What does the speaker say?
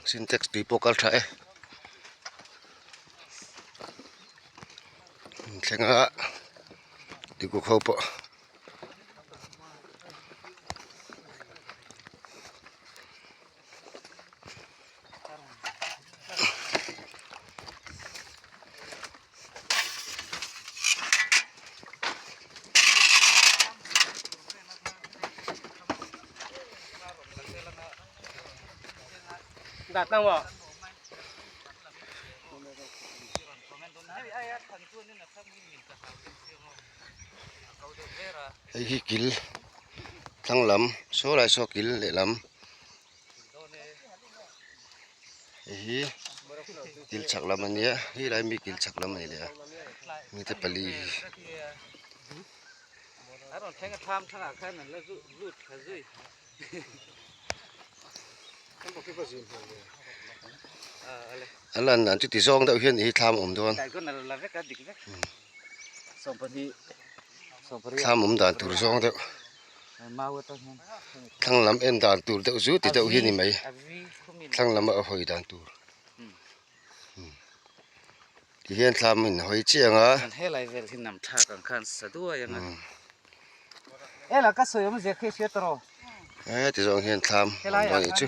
Sintex tui pawh kal tha e. Thleng a tuikuk ho pawh. Hei hi kil thlang lam saw lai saw kil lehlam hei hi kil chhak lam a nia helai mi kil chhak lam a ni leh a mite pali hi. A lan dan chu ti zawng deuh hian i thlam awm dawn thlam awm dan tur zawng deuh thlang lam en dan tur deuh chu ti deuh hi a ni mai thlang lam a hawi dan tur ti hian thlam in hawi chiang a. He ti zawng hian thlam awm dawn anih chu.